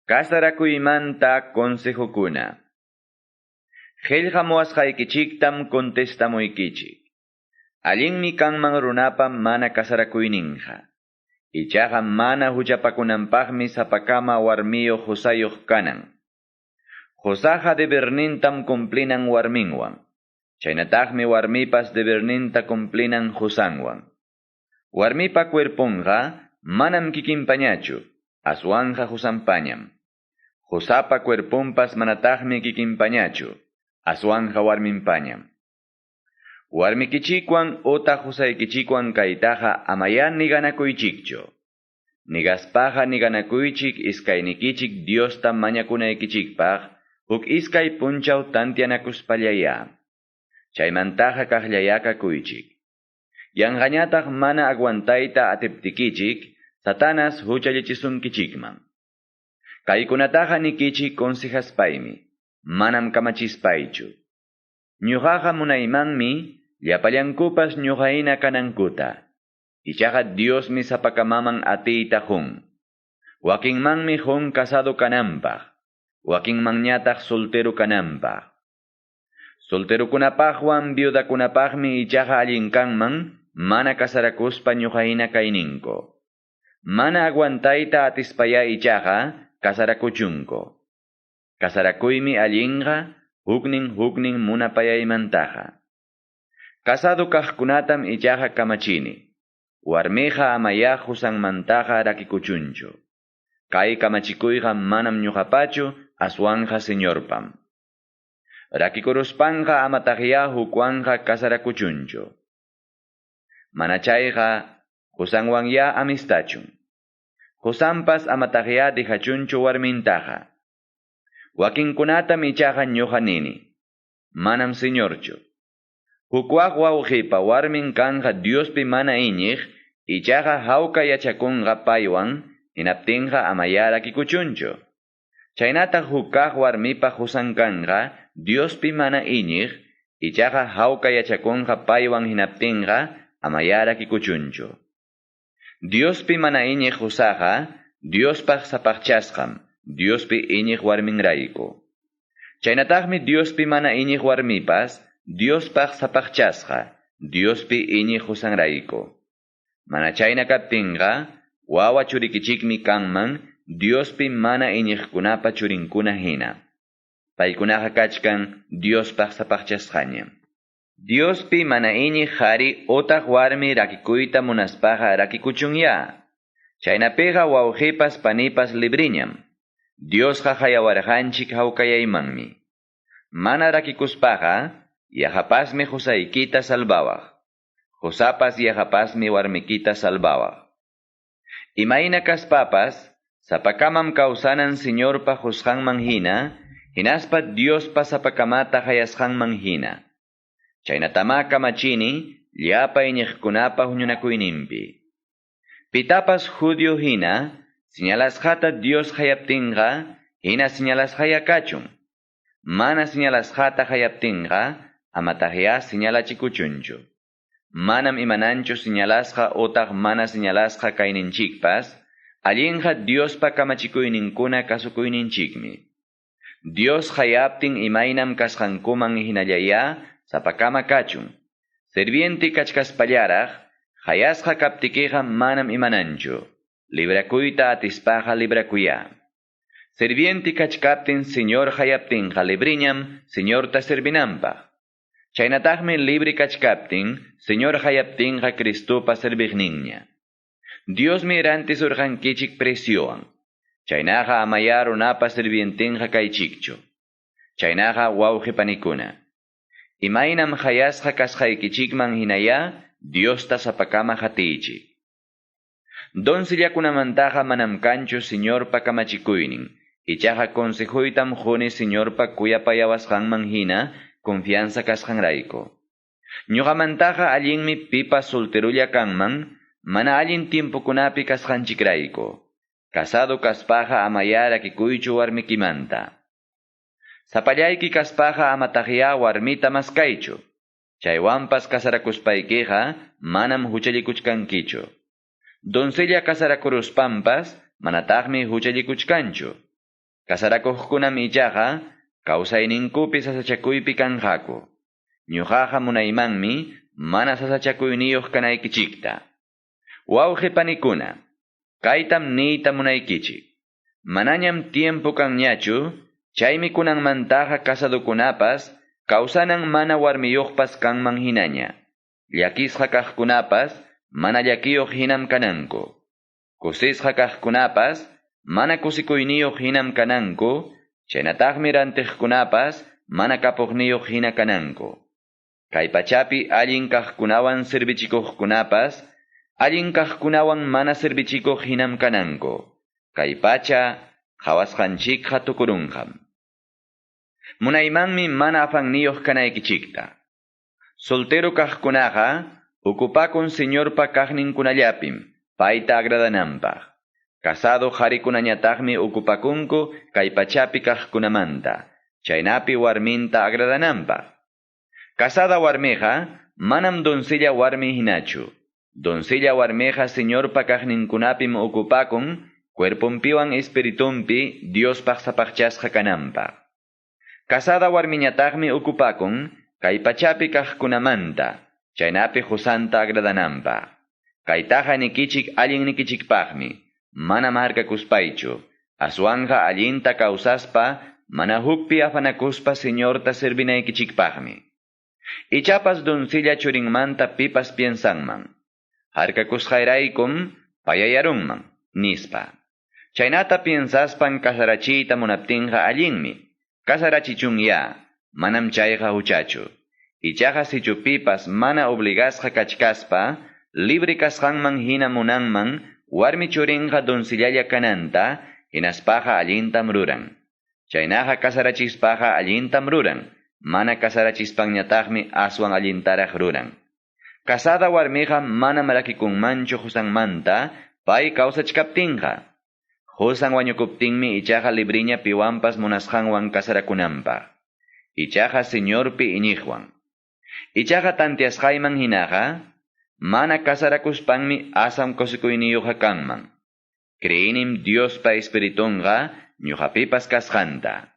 Kasarakuymanta consejokuna. Qillqamuwasqaykichiktam contestamuykichik. Allinmi kanman runapa mana kasarakuyninqa. Ichaqa mana huchapakunanpaqmi sapakama warmiyuq qusayuq kanan. Qusaqa debernintam cumplinan warminwan. Chaynataqmi warmipas deberninta cumplinan qusanwan. Warmipa cuerponqa manam kikinpañachu, aswanqa qusanpañam. Qusapa cuerponpas manataqmi kikinpañachu, aswanja warminpañam. Warmikichikwan otaq qusaykichikwan kaytaqa amayá niganakuychikchu. Nigaspaqa niganakuychik iskaynikichik Diosta mañakunaykichikpaq, huk iskay punchaw tantianakuspallayá. Chaymantaqa kaqllayá kakuychik. Yanqañataq mana aguantayta atiptikichik, Satanas huchallichisunkichikman. Kaykunataqa nikichik consejaspaymi, manam kamachispaychu. Ñuqaqa munaymanmi llapallankupas ñuqahina kanankuta. Ichaqa Diosmi sapakamaman atiyta qun. Wakinmanmi qun casado kananpaq, wakinmanñataq soltero kananpaq. Solterokunapaqwan viudakunapaqmi ichaqa allin kanman mana kasarakuspa ñuqahina kayninku. Mana aguantayta atispaya ichaqa kasarakuchunku. Kasarakuymi allinqa huknin huknin munapayaymantaqa. Casado kaqkunatam ichaqa kamachini. Warmiqa amaya qusanmantaqa rakikuchunchu. Kay kamachikuyqa manam ñuqapachu aswanja Señorpam. Rakikuruspanqa amataqya hukwanqa kasarakuchunchu. Mana chayqa qusanwanya amistachun. Qusanpas amataqya dejachunchu warmintaqa. Wakinkunatam ichaqa ñuqa nini. Manam Señorchu. Hukwaq wawqipa warmin kanja Diospi mana iñiq, ichaqa hawka yachakunqa paywan, hinaptinqa amaya rakikuchunchu. Chaynataq hukkaq warmipa qusan kanqa Diospi mana iñiq, ichaqa hawka yachakunqa paywan hinaptinqa amaya rakikuchunchu. Diospi mana iñiq qusaqa Diospaq sapaqchasqam, Diospi iñiq warminrayku. Chaynataqmi Diospi mana iñiq warmipas Diospaq sapaqchasqa, Diospi iñiq qusanrayku. Mana chayna kaptinqa, wawa churikichikmi kanman Diospi mana iñiqkunapa churinkuna hina. Paykunaqa kachkan Diospaq sapaqchasqañam. Diospi mana iñiq qhari otaq warmi rakikuyta munaspaqa rakikuchunya. Chaynapiqa wawqipas panipas libriñam. Diosqa hayawarqanchik hawkayaymanmi. Mana rakikuspaqa, yaqapasmi qusaykita salvawaq. Qusapas yaqapasmi warmikita salvawaq. Imayna kaspapas, sapakamam kawsanan Señorpa qusqanman hina, hinaspa Diospa sapakamata hayasqanman hina. Chaynatama kamachini, llapa iñiqkunapa huñunakuyninpi. Pitapas judío hina, señalasqata Dios hayaptinqa, hina señalasqaya kachun. Mana señalasqata hayaptinqa, amataqya señalachikuchunchu. Manam imananchu señalasqa otaq mana señalasqa kayninchikpas, allinqa Diospa kamachikuyninkuna kasukuyninchikmi. Dios hayaptin imaynam kasqankuman hinallayá sapakama kachun. Sirviente kachkaspallaraq, hayasqa kaptikiqa manam imananchu. Librakuyta atispaqa librakuya. Sirviente kachkaptin Señor hayaptinqa libriñam Señorta servinanpaq. Chaynataqmi libre kachkaptin Señor hayaptinqa Cristopa serviqninña. Diosmi rantisurqankichik preciowan. Chaynaqa amaya runapa sirvientinqa kaychikchu. Chaynaqa wawqi panikuna. Imaynam hayasqa kasqaykichikman hinaya Diosta sapakama hatiychik. Doncellakunamantaqa manam kanchu Señorpa kamachikuynin. Ichaqa consejuytam quni Señorpa kuyapayawasqanman hina confianza kasqanrayku. Ñuqamantaqa allinmi pipas solterulla kanman, mana allin tiempokunapi kasqanchikrayku. Casado kaspaqa amaya rakikuychu warmikimanta. Sapallayki kaspaqa amataqya warmita maskaychu. Chaywanpas kasarakuspaykiqa manam huchallikuchkankichu. Doncella kasarakuruspanpas manataqmi huchallikuchkanchu. Kasarakuqkunam ichaqa kawsayninkupi sasachakuypi kanqaku. Ñuqaqa munaymanmi mana sasachakuyniyuq kanaykichikta. Wawqi panikuna, kaytam niyta munaykichik. Manañam tiempo kanñachu, chaymi kunanmantaqa casadokunapas kawsanan mana warmiyuqpas kanman hinaña. Llakisqa kaqkunapas mana llakiyuq hinam kananku. Kusisqa kaqkunapas mana kusikuyniyuq hinam kananku, chaynataqmi rantiqkunapas mana kapuqniyuq hina kananku. Kay pachapi allin kaqkunawan servichikuqkunapas, allin kaqkunawan mana servichikuq hinam kananku. Kay pacha qhawasqanchikqa tukurunqam. Munaymanmi mana afanniyuq kanaykichikta. Soltero kaqkunaqa ukupakun Señorpa kaqninkunallapim, payta agradananpaq. Casado qarikunañataqmi ukupakunku kay pachapi kaqkunamanta, chaynapi warminta agradananpaq. Casada warmiqa manam doncella warmi hinachu. Doncella warmiqa Señorpa kaqninkunapim ukupakun, cuerponpiwan espiritunpi Diospaq sapaqchasqa kananpaq. Casada warmiñataqmi ukupakun kay pachapi kaqkunamanta, chaynapi qusanta agradananpaq. Kaytaqa nikichik allin nikichikpaqmi, mana harkakuspaychu, aswanqa allinta kawsaspa, mana hukpi afanakuspa Señorta servinaykichikpaqmi. Ichapas doncella churinmanta pipas piensanman. Harkakusqayraykum payayarunman, nispa. Chaynata piensaspan kasarachiyta munaptinqa allinmi. Kasarachichunya, manam chayqa huchachu. Ichaqa sichu pipas mana obligasqa kachkaspa, libre kasqanman hina munanman, warmi churinqa doncellalla kananta, hinaspaqa allintam ruran. Chaynaqa kasarachispaqa allintam ruran, mana kasarachispanñataqmi aswan allintaraq ruran. Casada warmiqa manam rakikunmanchu qusanmanta, pay kawsachkaptinqa. Qusan wañukuptinmi ichaqa libriña piwanpas munasqanwan kasarakunanpaq. Ichaqa Señorpi iñiqwan. Ichaqa tantiasqayman hinaqa, mana kasarakuspanmi aswan kusikuyniyuqqa kanman. Creenim Diospa espiritunqa ñuqapipas kasqanta.